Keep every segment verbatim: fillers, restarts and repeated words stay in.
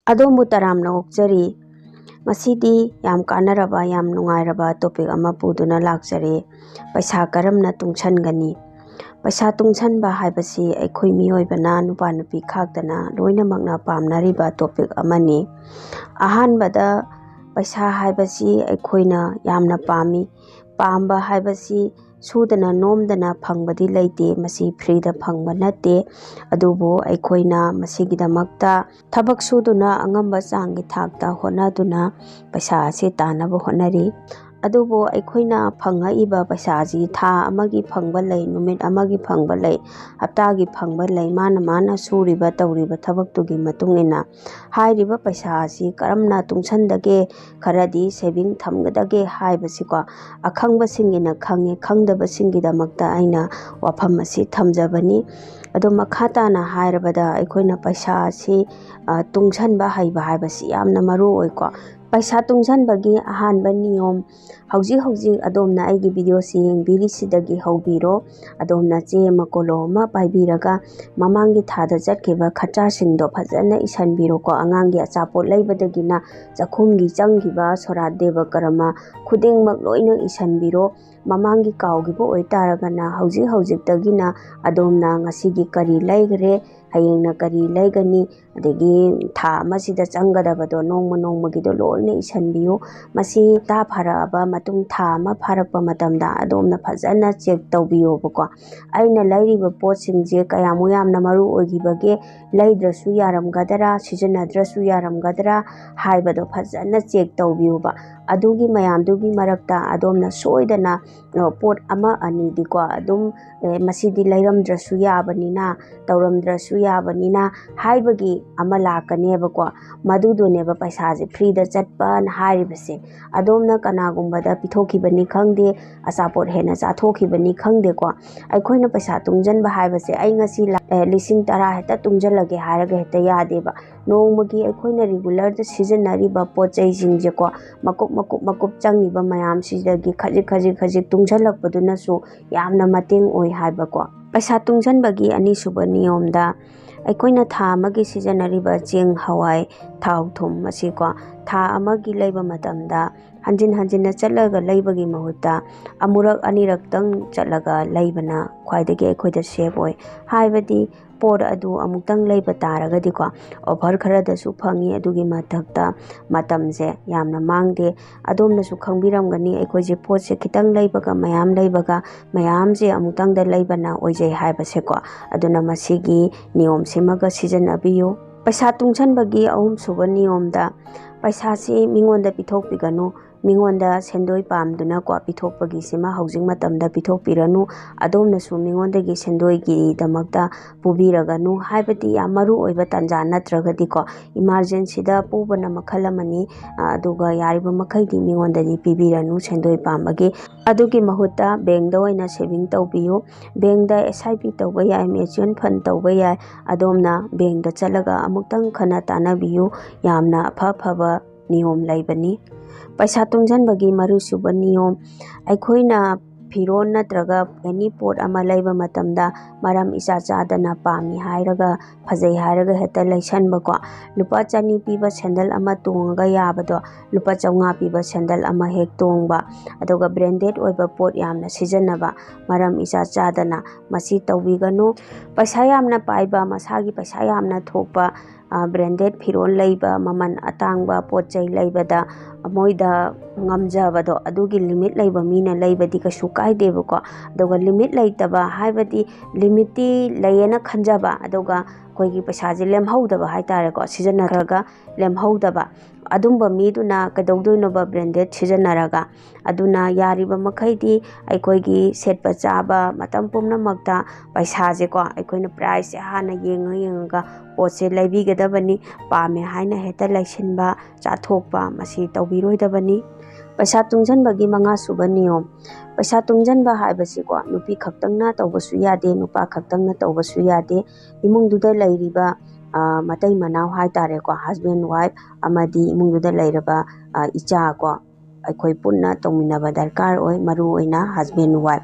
ꯑꯗꯣꯝꯕꯨ ꯇꯔꯥꯝꯅ ꯑꯣꯛꯆꯔꯤ꯫ ꯉꯁꯤꯗꯤ ꯌꯥꯝ ꯀꯥꯟꯅꯔꯕ, ꯌꯥꯝ ꯅꯨꯡꯉꯥꯏꯔꯕ topic ꯑꯃ ꯄꯨꯗꯨꯅ ꯂꯥꯛꯆꯔꯦ꯫ ꯄꯩꯁꯥ ꯀꯔꯝꯅ ꯇꯨꯡꯁꯟꯒꯅꯤ? ꯄꯩꯁꯥ ꯇꯨꯡꯁꯟꯕ ꯍꯥꯏꯕꯁꯤ ꯑꯩꯈꯣꯏ ꯃꯤꯑꯣꯏꯕꯅ, ꯅꯨꯄꯥ ꯅꯨꯄꯤ ꯈꯥꯛꯇꯅ ꯂꯣꯏꯅꯃꯛꯅ ꯄꯥꯝꯅꯔꯤꯕ topic ꯑꯃꯅꯤ꯫ ꯑꯍꯥꯟꯕꯗ, ꯄꯩꯁꯥ ꯍꯥꯏꯕꯁꯤ ꯑꯩꯈꯣꯏꯅ ꯌꯥꯝꯅ ꯄꯥꯝꯃꯤ꯫ ꯄꯥꯝꯕ ꯍꯥꯏꯕꯁꯤ ꯁꯨꯗꯅ ꯅꯣꯝꯗꯅ ꯐꯪꯕꯗꯤ ꯂꯩꯇꯦ, ꯃꯁꯤ freeꯗ ꯐꯪꯕ ꯅꯠꯇꯦ꯫ ꯑꯗꯨꯕꯨ ꯑꯩꯈꯣꯏꯅ ꯃꯁꯤꯒꯤꯗꯃꯛꯇ ꯊꯕꯛ ꯁꯨꯗꯨꯅ ꯑꯉꯝꯕ ꯆꯥꯡꯒꯤ ꯊꯥꯛꯇ ꯍꯣꯠꯅꯗꯨꯅ ꯄꯩꯁꯥ ꯑꯁꯤ ꯇꯥꯟꯅꯕ ꯍꯣꯠꯅꯔꯤ꯫ ꯑꯗꯨꯕꯨ ꯑꯩꯈꯣꯏꯅ ꯐꯪꯉꯛꯏꯕ ꯄꯩꯁꯥ ꯑꯁꯤ ꯊꯥ ꯑꯃꯒꯤ ꯐꯪꯕ ꯂꯩ, ꯅꯨꯃꯤꯠ ꯑꯃꯒꯤ ꯐꯪꯕ ꯂꯩ, ꯍꯞꯇꯥꯒꯤ ꯐꯪꯕ ꯂꯩ, ꯃꯥꯅ ꯃꯥꯅ ꯁꯨꯔꯤꯕ ꯇꯧꯔꯤꯕ ꯊꯕꯛꯇꯨꯒꯤ ꯃꯇꯨꯡ ꯏꯟꯅ ꯍꯥꯏꯔꯤꯕ ꯄꯩꯁꯥ ꯑꯁꯤ ꯀꯔꯝꯅ ꯇꯨꯡꯁꯟꯗꯒꯦ, ꯈꯔꯗꯤ saving ꯊꯝꯒꯗꯒꯦ ꯍꯥꯏꯕꯁꯤꯀꯣ, ꯑꯈꯪꯕꯁꯤꯡꯒꯤꯅ ꯈꯪꯉꯤ, ꯈꯪꯗꯕꯁꯤꯡꯒꯤꯗꯃꯛꯇ ꯑꯩꯅ ꯋꯥꯐꯝ ꯑꯁꯤ ꯊꯝꯖꯕꯅꯤ꯫ ꯑꯗꯣ ꯃꯈꯥ ꯇꯥꯅ ꯍꯥꯏꯔꯕꯗ, ꯑꯩꯈꯣꯏꯅ ꯄꯩꯁꯥ ꯑꯁꯤ, ꯑ, ꯇꯨꯡꯁꯟꯕ ꯍꯩꯕ ꯍꯥꯏꯕꯁꯤ ꯌꯥꯝꯅ ꯃꯔꯨ ꯑꯣꯏꯀꯣ꯫ ꯄꯩꯁꯥ ꯇꯨꯡꯁꯟꯕꯒꯤ ꯑꯍꯥꯟꯕ ꯅꯤꯌꯣꯝ, ꯍꯧꯖꯤꯛ ꯍꯧꯖꯤꯛ ꯑꯗꯣꯝꯅ ꯑꯩꯒꯤ videoꯁꯤ ꯌꯦꯡꯕꯤꯔꯤꯁꯤꯗꯒꯤ ꯍꯧꯕꯤꯔꯣ꯫ ꯑꯗꯣꯝꯅ ꯆꯦ ꯑꯃ ꯀꯣꯂꯣꯝ ꯑꯃ ꯄꯥꯏꯕꯤꯔꯒ ꯃꯃꯥꯡꯒꯤ ꯊꯥꯗ ꯆꯠꯈꯤꯕ ꯈꯔꯆꯥꯁꯤꯡꯗꯣ ꯐꯖꯅ ꯏꯁꯟꯕꯤꯔꯣꯀꯣ꯫ ꯑꯉꯥꯡꯒꯤ ꯑꯆꯥꯄꯣꯠ ꯂꯩꯕꯗꯒꯤꯅ ꯆꯥꯛꯈꯨꯝꯒꯤ ꯆꯪꯈꯤꯕ ꯁꯣꯔꯥꯠ ꯗꯦꯕ ꯀꯔꯃ ꯈꯨꯗꯤꯡꯃꯛ ꯂꯣꯏꯅ ꯏꯁꯟꯕꯤꯔꯣ꯫ ꯃꯃꯥꯡꯒꯤ ꯀꯥꯎꯈꯤꯕ ꯑꯣꯏꯇꯥꯔꯒꯅ ꯍꯧꯖꯤꯛ ꯍꯧꯖꯤꯛꯇꯒꯤꯅ ꯑꯗꯣꯝꯅ ꯉꯁꯤꯒꯤ ꯀꯔꯤ ꯂꯩꯈ꯭ꯔꯦ, ꯍꯌꯦꯡꯅ ꯀꯔꯤ ꯂꯩꯒꯅꯤ, ꯑꯗꯒꯤ ꯊꯥ ꯑꯃꯁꯤꯗ ꯆꯪꯒꯗꯕꯗꯣ ꯅꯣꯡꯃ ꯅꯣꯡꯃꯒꯤꯗꯣ ꯂꯣꯏꯅ ꯏꯁꯟꯕꯤꯌꯨ꯫ ꯃꯁꯤ ꯍꯞꯇꯥ ꯐꯥꯔꯛꯑꯕ ꯃꯇꯨꯡ, ꯊꯥ ꯑꯃ ꯐꯥꯔꯛꯄ ꯃꯇꯝꯗ ꯑꯗꯣꯝꯅ ꯐꯖꯅ check ꯇꯧꯕꯤꯌꯣꯕꯀꯣ꯫ ꯑꯩꯅ ꯂꯩꯔꯤꯕ ꯄꯣꯠꯁꯤꯡꯁꯦ ꯀꯌꯥꯃꯨꯛ ꯌꯥꯝꯅ ꯃꯔꯨ ꯑꯣꯏꯈꯤꯕꯒꯦ, ꯂꯩꯗ꯭ꯔꯁꯨ ꯌꯥꯔꯝꯒꯗ꯭ꯔꯥ, ꯁꯤꯖꯤꯟꯅꯗ꯭ꯔꯁꯨ ꯌꯥꯔꯝꯒꯗ꯭ꯔꯥ ꯍꯥꯏꯕꯗꯣ ꯐꯖꯅ check ꯇꯧꯕꯤꯌꯨꯕ꯫ ꯑꯗꯨꯒꯤ ꯃꯌꯥꯝꯗꯨꯒꯤ ꯃꯔꯛꯇ ꯑꯗꯣꯝꯅ ꯁꯣꯏꯗꯅ, ꯑ, ꯄꯣꯠ ꯑꯃ ꯑꯅꯤꯗꯤꯀꯣ ꯑꯗꯨꯝ, ꯑꯦ, ꯃꯁꯤꯗꯤ ꯂꯩꯔꯝꯗ꯭ꯔꯁꯨ ꯌꯥꯕꯅꯤꯅ, ꯇꯧꯔꯝꯗ꯭ꯔꯁꯨ ꯌꯥꯕꯅꯤꯅ ꯍꯥꯏꯕꯒꯤ ꯑꯃ ꯂꯥꯛꯀꯅꯦꯕꯀꯣ꯫ ꯃꯗꯨꯗꯨꯅꯦꯕ ꯄꯩꯁꯥꯁꯦ freeꯗ ꯆꯠꯄꯅ ꯍꯥꯏꯔꯤꯕꯁꯦ꯫ ꯑꯗꯣꯝꯅ ꯀꯅꯥꯒꯨꯝꯕꯗ ꯄꯤꯊꯣꯛꯈꯤꯕꯅꯤ ꯈꯪꯗꯦ, ꯑꯆꯥꯄꯣꯠ ꯍꯦꯟꯅ ꯆꯥꯊꯣꯛꯈꯤꯕꯅꯤ ꯈꯪꯗꯦꯀꯣ꯫ ꯑꯩꯈꯣꯏꯅ ꯄꯩꯁꯥ ꯇꯨꯡꯁꯤꯟꯕ ꯍꯥꯏꯕꯁꯦ, "ꯑꯩ ꯉꯁꯤ ꯂꯥ-, ꯑꯦ, ꯂꯤꯁꯤꯡ ꯇꯔꯥ ꯍꯦꯛꯇ ꯇꯨꯡꯁꯤꯜꯂꯒꯦ" ꯍꯥꯏꯔꯒ ꯍꯦꯛꯇ ꯌꯥꯗꯦꯕ꯫ ꯅꯣꯡꯃꯒꯤ ꯑꯩꯈꯣꯏꯅ regularꯗ ꯁꯤꯖꯤꯟꯅꯔꯤꯕ ꯄꯣꯠ ꯆꯩꯁꯤꯡꯁꯦꯀꯣ, ꯃꯀꯨꯞ ꯃꯀꯨꯞ ꯃꯀꯨꯞ ꯆꯪꯉꯤꯕ ꯃꯌꯥꯝꯁꯤꯗꯒꯤ ꯈꯖꯤꯛ ꯈꯖꯤꯛ ꯈꯖꯤꯛ ꯇꯨꯡꯁꯤꯜꯂꯛꯄꯗꯨꯅꯁꯨ ꯌꯥꯝꯅ ꯃꯇꯦꯡ ꯑꯣꯏ ꯍꯥꯏꯕꯀꯣ꯫ ꯄꯩꯁꯥ ꯇꯨꯡꯁꯤꯟꯕꯒꯤ ꯑꯅꯤꯁꯨꯕ ꯅꯤꯌꯣꯝꯗ, ꯑꯩꯈꯣꯏꯅ ꯊꯥ ꯑꯃꯒꯤ ꯁꯤꯖꯤꯟꯅꯔꯤꯕ ꯆꯦꯡ, ꯍꯋꯥꯏ, ꯊꯥꯎ, ꯊꯨꯝ ꯑꯁꯤꯀꯣ, ꯊꯥ ꯑꯃꯒꯤ ꯂꯩꯕ ꯃꯇꯝꯗ ꯍꯟꯖꯤꯟ ꯍꯟꯖꯤꯟꯅ ꯆꯠꯂꯒ ꯂꯩꯕꯒꯤ ꯃꯍꯨꯠꯇ ꯑꯃꯨꯔꯛ ꯑꯅꯤꯔꯛꯇꯪ ꯆꯠꯂꯒ ꯂꯩꯕꯅ ꯈ꯭ꯋꯥꯏꯗꯒꯤ ꯑꯩꯈꯣꯏꯗ ꯁꯦꯐ ꯑꯣꯏ꯫ ꯍꯥꯏꯕꯗꯤ ꯄꯣꯠ ꯑꯗꯨ ꯑꯃꯨꯛꯇꯪ ꯂꯩꯕ ꯇꯥꯔꯒꯗꯤꯀꯣ, ꯑꯣꯐꯔ ꯈꯔꯗꯁꯨ ꯐꯪꯉꯤ, ꯑꯗꯨꯒꯤ ꯃꯊꯛꯇ ꯃꯇꯝꯁꯦ ꯌꯥꯝꯅ ꯃꯥꯡꯗꯦ꯫ ꯑꯗꯣꯝꯅꯁꯨ ꯈꯪꯕꯤꯔꯝꯒꯅꯤ, ꯑꯩꯈꯣꯏꯁꯦ ꯄꯣꯠꯁꯦ ꯈꯤꯇꯪ ꯂꯩꯕꯒ ꯃꯌꯥꯝ ꯂꯩꯕꯒ ꯃꯌꯥꯝꯁꯦ ꯑꯃꯨꯛꯇꯪꯗ ꯂꯩꯕꯅ ꯑꯣꯏꯖꯩ ꯍꯥꯏꯕꯁꯦꯀꯣ꯫ ꯑꯗꯨꯅ ꯃꯁꯤꯒꯤ ꯅꯤꯌꯣꯝꯁꯤꯃꯒ ꯁꯤꯖꯤꯟꯅꯕꯤꯌꯨ꯫ ꯄꯩꯁꯥ ꯇꯨꯡꯁꯟꯕꯒꯤ ꯑꯍꯨꯝꯁꯨꯕ ꯅꯤꯌꯣꯝꯗ, ꯄꯩꯁꯥꯁꯤ ꯃꯤꯉꯣꯟꯗ ꯄꯤꯊꯣꯛꯄꯤꯒꯅꯨ꯫ ꯃꯤꯉꯣꯟꯗ ꯁꯦꯟꯗꯣꯏ ꯄꯥꯝꯗꯨꯅꯀꯣ ꯄꯤꯊꯣꯛꯄꯒꯤꯁꯤꯃ ꯍꯧꯖꯤꯛ ꯃꯇꯝꯗ ꯄꯤꯊꯣꯛꯄꯤꯔꯅꯨ꯫ ꯑꯗꯣꯝꯅꯁꯨ ꯃꯤꯉꯣꯟꯗꯒꯤ ꯁꯦꯟꯗꯣꯏꯒꯤꯗꯃꯛꯇ ꯄꯨꯕꯤꯔꯒꯅꯨ꯫ ꯍꯥꯏꯕꯗꯤ ꯌꯥꯝ ꯃꯔꯨ ꯑꯣꯏꯕ ꯇꯥꯟꯖꯥ ꯅꯠꯇ꯭ꯔꯒꯗꯤꯀꯣ, ꯏꯃꯥꯔꯖꯦꯟꯁꯤꯗ ꯄꯨꯕꯅ ꯃꯈꯜ ꯑꯃꯅꯤ, ꯑ, ꯑꯗꯨꯒ ꯌꯥꯔꯤꯕ ꯃꯈꯩꯗꯤ ꯃꯤꯉꯣꯟꯗꯗꯤ ꯄꯤꯕꯤꯔꯅꯨ ꯁꯦꯟꯗꯣꯏ ꯄꯥꯝꯕꯒꯤ꯫ ꯑꯗꯨꯒꯤ ꯃꯍꯨꯠꯇ ꯕꯦꯡꯗ ꯑꯣꯏꯅ ꯁꯦꯚꯤꯡ ꯇꯧꯕꯤꯌꯨ꯫ ꯕꯦꯡꯗ S I P ꯇꯧꯕ ꯌꯥꯏ, mutual fund ꯇꯧꯕ ꯌꯥꯏ꯫ ꯑꯗꯣꯝꯅ ꯕꯦꯡꯗ ꯆꯠꯂꯒ ꯑꯃꯨꯛꯇꯪ ꯈꯟꯅ ꯇꯥꯟꯅꯕꯤꯌꯨ꯫ ꯌꯥꯝꯅ ꯑꯐ ꯑꯐꯕ ꯅꯤꯌꯣꯝ ꯂꯩꯕꯅꯤ꯫ ꯄꯩꯁꯥ ꯇꯨꯡꯁꯤꯟꯕꯒꯤ ꯃꯔꯤꯁꯨꯕ ꯅꯤꯌꯣꯝ, ꯑꯩꯈꯣꯏꯅ ꯐꯤꯔꯣꯜ ꯅꯠꯇ꯭ꯔꯒ ꯑꯦꯅꯤ ꯄꯣꯠ ꯑꯃ ꯂꯩꯕ ꯃꯇꯝꯗ ꯃꯔꯝ ꯏꯆꯥ ꯆꯥꯗꯅ ꯄꯥꯝꯃꯤ ꯍꯥꯏꯔꯒ, ꯐꯖꯩ ꯍꯥꯏꯔꯒ ꯍꯦꯛꯇ ꯂꯩꯁꯟꯕꯀꯣ꯫ ꯂꯨꯄꯥ ꯆꯅꯤ ꯄꯤꯕ ꯁꯦꯟꯗꯜ ꯑꯃ ꯇꯣꯡꯉꯒ ꯌꯥꯕꯗꯣ, ꯂꯨꯄꯥ ꯆꯥꯝꯃꯉꯥ ꯄꯤꯕ ꯁꯦꯟꯗꯜ ꯑꯃ ꯍꯦꯛ ꯇꯣꯡꯕ, ꯑꯗꯨꯒ branded ꯑꯣꯏꯕ ꯄꯣꯠ ꯌꯥꯝꯅ ꯁꯤꯖꯤꯟꯅꯕ, ꯃꯔꯝ ꯏꯆꯥ ꯆꯥꯗꯅ ꯃꯁꯤ ꯇꯧꯕꯤꯒꯅꯨ꯫ ꯄꯩꯁꯥ ꯌꯥꯝꯅ ꯄꯥꯏꯕ, ꯃꯁꯥꯒꯤ ꯄꯩꯁꯥ ꯌꯥꯝꯅ ꯊꯣꯛꯄ, ꯑ, branded ꯐꯤꯔꯣꯜ ꯂꯩꯕ, ꯃꯃꯜ ꯑꯇꯥꯡꯕ ꯄꯣꯠ ꯆꯩ ꯂꯩꯕꯗ ꯃꯣꯏꯗ ꯉꯝꯖꯕꯗꯣ, ꯑꯗꯨꯒꯤ limit ꯂꯩꯕ ꯃꯤꯅ ꯂꯩꯕꯗꯤ ꯀꯩꯁꯨ ꯀꯥꯏꯗꯦꯕꯀꯣ꯫ ꯑꯗꯨꯒ limit ꯂꯩꯇꯕ ꯍꯥꯏꯕꯗꯤ limitꯇꯤ ꯂꯩꯌꯦꯅ ꯈꯟꯖꯕ, ꯑꯗꯨꯒ ꯑꯩꯈꯣꯏꯒꯤ ꯄꯩꯁꯥꯁꯦ ꯂꯦꯝꯍꯧꯗꯕ ꯍꯥꯏꯇꯥꯔꯦꯀꯣ, ꯁꯤꯖꯤꯟꯅꯈ꯭ꯔꯒ ꯂꯦꯝꯍꯧꯗꯕ, ꯑꯗꯨꯝꯕ ꯃꯤꯗꯨꯅ ꯀꯩꯗꯧꯗꯣꯏꯅꯣꯕ branded ꯁꯤꯖꯤꯟꯅꯔꯒ? ꯑꯗꯨꯅ ꯌꯥꯔꯤꯕ ꯃꯈꯩꯗꯤ ꯑꯩꯈꯣꯏꯒꯤ ꯁꯦꯠꯄ ꯆꯥꯕ ꯃꯇꯝ ꯄꯨꯝꯅꯃꯛꯇ ꯄꯩꯁꯥꯁꯦꯀꯣ, ꯑꯩꯈꯣꯏꯅ priceꯁꯦ ꯍꯥꯟꯅ ꯌꯦꯡꯉ ꯌꯦꯡꯉꯒ ꯄꯣꯠꯁꯦ ꯂꯩꯕꯤꯒꯗꯕꯅꯤ꯫ ꯄꯥꯝꯃꯦ ꯍꯥꯏꯅ ꯍꯦꯛꯇ ꯂꯩꯁꯤꯟꯕ, ꯆꯥꯊꯣꯛꯄ, ꯃꯁꯤ ꯇꯧꯕꯤꯔꯣꯏꯗꯕꯅꯤ꯫ ꯄꯩꯁꯥ ꯇꯨꯡꯁꯤꯟꯕꯒꯤ ꯃꯉꯥꯁꯨꯕ ꯅꯤꯌꯣꯝ꯫ ꯄꯩꯁꯥ ꯇꯨꯡꯁꯤꯟꯕ ꯍꯥꯏꯕꯁꯤꯀꯣ, ꯅꯨꯄꯤ ꯈꯛꯇꯪꯅ ꯇꯧꯕꯁꯨ ꯌꯥꯗꯦ, ꯅꯨꯄꯥ ꯈꯛꯇꯪꯅ ꯇꯧꯕꯁꯨ ꯌꯥꯗꯦ꯫ ꯏꯃꯨꯡꯗꯨꯗ ꯂꯩꯔꯤꯕ, ꯑ, ꯃꯇꯩ ꯃꯅꯥꯎ ꯍꯥꯏꯇꯥꯔꯦꯀꯣ, husband, wife ꯑꯃꯗꯤ ꯏꯃꯨꯡꯗꯨꯗ ꯂꯩꯔꯕ, ꯑ, ꯏꯆꯥ ꯀꯣ, ꯑꯩꯈꯣꯏ ꯄꯨꯟꯅ ꯇꯧꯃꯤꯟꯅꯕ ꯗꯔꯀꯥꯔ ꯑꯣꯏ, ꯃꯔꯨ ꯑꯣꯏꯅ husband wife꯫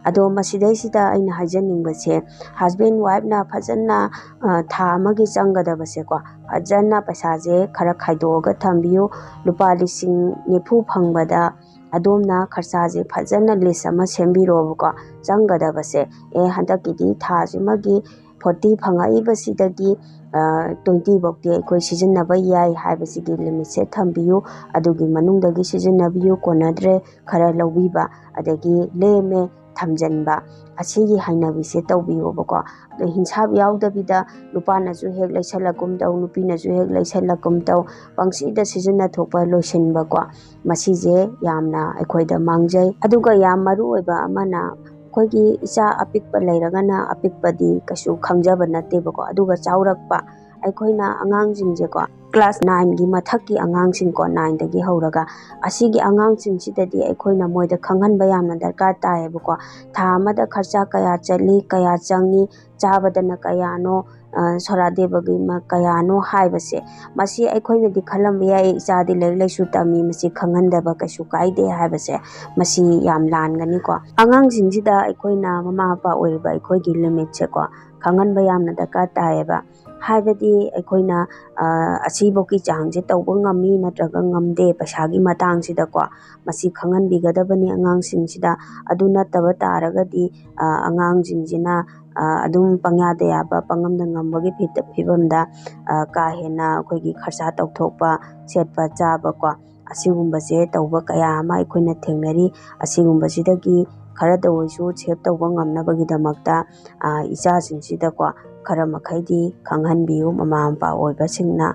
ꯑꯗꯣ ꯃꯁꯤꯗꯩꯁꯤꯗ ꯑꯩꯅ ꯍꯥꯏꯖꯅꯤꯡꯕꯁꯦ, husband wifeꯅ ꯐꯖꯅ, ꯑ, ꯊꯥ ꯑꯃꯒꯤ ꯆꯪꯒꯗꯕꯁꯦꯀꯣ, ꯐꯖꯅ ꯄꯩꯁꯥꯁꯦ ꯈꯔ ꯈꯥꯏꯗꯣꯛꯑꯒ ꯊꯝꯕꯤꯌꯨ꯫ ꯂꯨꯄꯥ ꯂꯤꯁꯤꯡ ꯅꯤꯐꯨ ꯐꯪꯕꯗ ꯑꯗꯣꯝꯅ ꯈꯔꯁꯥꯁꯦ ꯐꯖꯅ list ꯑꯃ ꯁꯦꯝꯕꯤꯔꯣꯕꯀꯣ, ꯆꯪꯒꯗꯕꯁꯦ꯫ ꯑꯦ, ꯍꯟꯗꯛꯀꯤꯗꯤ ꯊꯥꯁꯤꯃꯒꯤ forty ꯐꯪꯉꯛꯏꯕꯁꯤꯗꯒꯤ, ꯑ, twenty ꯐꯥꯎꯗꯤ ꯑꯩꯈꯣꯏ ꯁꯤꯖꯤꯟꯅꯕ ꯌꯥꯏ ꯍꯥꯏꯕꯁꯤꯒꯤ limitꯁꯦ ꯊꯝꯕꯤꯌꯨ꯫ ꯑꯗꯨꯒꯤ ꯃꯅꯨꯡꯗꯒꯤ ꯁꯤꯖꯤꯟꯅꯕꯤꯌꯨ, ꯀꯣꯟꯅꯗ꯭ꯔꯦ ꯈꯔ ꯂꯧꯕꯤꯕ, ꯑꯗꯒꯤ ꯂꯦꯝꯃꯦ ꯊꯝꯖꯤꯟꯕ, ꯑꯁꯤꯒꯤ ꯍꯩꯅꯕꯤꯁꯦ ꯇꯧꯕꯤꯌꯣꯕꯀꯣ꯫ ꯑꯗꯣ ꯍꯤꯡꯁꯥꯞ ꯌꯥꯎꯗꯕꯤꯗ ꯅꯨꯄꯥꯅꯁꯨ ꯍꯦꯛ ꯂꯩꯁꯜꯂꯛꯀꯨꯝ ꯇꯧ, ꯅꯨꯄꯤꯅꯁꯨ ꯍꯦꯛ ꯂꯩꯁꯜꯂꯛꯀꯨꯝ ꯇꯧ, ꯄꯪꯁꯤꯗ ꯁꯤꯖꯤꯟꯅꯊꯣꯛꯄ, ꯂꯣꯏꯁꯤꯟꯕꯀꯣ, ꯃꯁꯤꯁꯦ ꯌꯥꯝꯅ ꯑꯩꯈꯣꯏꯗ ꯃꯥꯡꯖꯩ꯫ ꯑꯗꯨꯒ ꯌꯥꯝ ꯃꯔꯨ ꯑꯣꯏꯕ ꯑꯃꯅ, ꯑꯩꯈꯣꯏꯒꯤ ꯏꯆꯥ ꯑꯄꯤꯛꯄ ꯂꯩꯔꯒꯅ ꯑꯄꯤꯛꯄꯗꯤ ꯀꯩꯁꯨ ꯈꯪꯖꯕ ꯅꯠꯇꯦꯕꯀꯣ, ꯑꯗꯨꯒ ꯆꯥꯎꯔꯛꯄ ꯑꯩꯈꯣꯏꯅ ꯑꯉꯥꯡꯁꯤꯡꯁꯦꯀꯣ, class nineꯒꯤ ꯃꯊꯛꯀꯤ ꯑꯉꯥꯡꯁꯤꯡꯀꯣ, nineꯗꯒꯤ ꯍꯧꯔꯒ, ꯑꯁꯤꯒꯤ ꯑꯉꯥꯡꯁꯤꯡꯁꯤꯗꯗꯤ ꯑꯩꯈꯣꯏꯅ ꯃꯣꯏꯗ ꯈꯪꯍꯟꯕ ꯌꯥꯝꯅ ꯗꯔꯀꯥꯔ ꯇꯥꯏꯌꯦꯕꯀꯣ꯫ ꯊꯥ ꯑꯃꯗ ꯈꯔꯆꯥ ꯀꯌꯥ ꯆꯠꯂꯤ, ꯀꯌꯥ ꯆꯪꯉꯤ, ꯆꯥꯕꯗꯅ ꯀꯌꯥꯅꯣ, ꯑ, ꯁꯣꯔꯥ ꯗꯦꯕꯒꯤ ꯃ-, ꯀꯌꯥꯅꯣ ꯍꯥꯏꯕꯁꯦ, ꯃꯁꯤ ꯑꯩꯈꯣꯏꯅꯗꯤ ꯈꯜꯂꯝꯕ ꯌꯥꯏ, "ꯏꯆꯥꯗꯤ ꯂꯥꯏꯔꯤꯛ ꯂꯥꯏꯁꯨ ꯇꯝꯃꯤ, ꯃꯁꯤ ꯈꯪꯍꯟꯗꯕ ꯀꯩꯁꯨ ꯀꯥꯏꯗꯦ" ꯍꯥꯏꯕꯁꯦ, ꯃꯁꯤ ꯌꯥꯝ ꯂꯥꯟꯒꯅꯤꯀꯣ꯫ ꯑꯉꯥꯡꯁꯤꯡꯁꯤꯗ ꯑꯩꯈꯣꯏꯅ ꯃꯃꯥ ꯃꯄꯥ ꯑꯣꯏꯔꯤꯕ ꯑꯩꯈꯣꯏꯒꯤ limitꯁꯦꯀꯣ, ꯈꯪꯍꯟꯕ ꯌꯥꯝꯅ ꯗꯔꯀꯥꯔ ꯇꯥꯏꯌꯦꯕ꯫ ꯍꯥꯏꯕꯗꯤ ꯑꯩꯈꯣꯏꯅ, ꯑ, ꯑꯁꯤꯐꯧꯒꯤ ꯆꯥꯡꯁꯦ ꯇꯧꯕ ꯉꯝꯃꯤ ꯅꯠꯇ꯭ꯔꯒ ꯉꯝꯗꯦ ꯄꯩꯁꯥꯒꯤ ꯃꯇꯥꯡꯁꯤꯗꯀꯣ, ꯃꯁꯤ ꯈꯪꯍꯟꯕꯤꯒꯗꯕꯅꯤ ꯑꯉꯥꯡꯁꯤꯡꯁꯤꯗ꯫ ꯑꯗꯨ ꯅꯠꯇꯕ ꯇꯥꯔꯒꯗꯤ, ꯑ, ꯑꯉꯥꯡꯁꯤꯡꯁꯤꯅ, ꯑ, ꯑꯗꯨꯝ ꯄꯪꯌꯥꯗ ꯌꯥꯕ, ꯄꯪꯉꯝꯗ ꯉꯝꯕꯒꯤ ꯐꯤꯠ-, ꯐꯤꯕꯝꯗ, ꯑ, ꯀꯥ ꯍꯦꯟꯅ ꯑꯩꯈꯣꯏꯒꯤ ꯈꯔꯁꯥ ꯇꯧꯊꯣꯛꯄ, ꯁꯦꯠꯄ ꯆꯥꯕꯀꯣ, ꯑꯁꯤꯒꯨꯝꯕꯁꯦ ꯇꯧꯕ ꯀꯌꯥ ꯑꯃ ꯑꯩꯈꯣꯏꯅ ꯊꯦꯡꯅꯔꯤ꯫ ꯑꯁꯤꯒꯨꯝꯕꯁꯤꯗꯒꯤ ꯈꯔꯗ ꯑꯣꯏꯔꯁꯨ save ꯇꯧꯕ ꯉꯝꯅꯕꯒꯤꯗꯃꯛꯇ, ꯑ, ꯏꯆꯥꯁꯤꯡꯁꯤꯗꯀꯣ, ꯈꯔ ꯃꯈꯩꯗꯤ ꯈꯪꯍꯟꯕꯤꯌꯨ ꯃꯃꯥ ꯃꯄꯥ ꯑꯣꯏꯕꯁꯤꯡꯅ꯫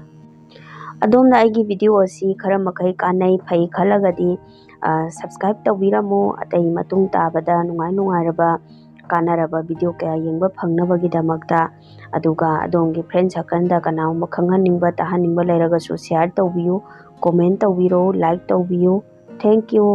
ꯑꯗꯣꯝꯅ ꯑꯩꯒꯤ video ꯑꯁꯤ ꯈꯔ ꯃꯈꯩ ꯀꯥꯟꯅꯩ, ꯐꯩ ꯈꯜꯂꯒꯗꯤ, ꯑ, subscribe ꯇꯧꯕꯤꯔꯝꯃꯨ꯫ ꯑꯇꯩ ꯃꯇꯨꯡ ꯇꯥꯕꯗ ꯅꯨꯡꯉꯥꯏ ꯅꯨꯡꯉꯥꯏꯔꯕ, ꯀꯥꯟꯅꯔꯕ video ꯀꯌꯥ ꯌꯦꯡꯕ ꯐꯪꯅꯕꯒꯤꯗꯃꯛꯇ꯫ ꯑꯗꯨꯒ ꯑꯗꯣꯝꯒꯤ friend circleꯗ ꯀꯅꯥꯒꯨꯝꯕ ꯈꯪꯍꯟꯅꯤꯡꯕ, ꯇꯥꯍꯟꯅꯤꯡꯕ ꯂꯩꯔꯒꯁꯨ share ꯇꯧꯕꯤꯌꯨ, comment ꯇꯧꯕꯤꯔꯣ, like ꯇꯧꯕꯤꯌꯨ꯫ Thank you꯫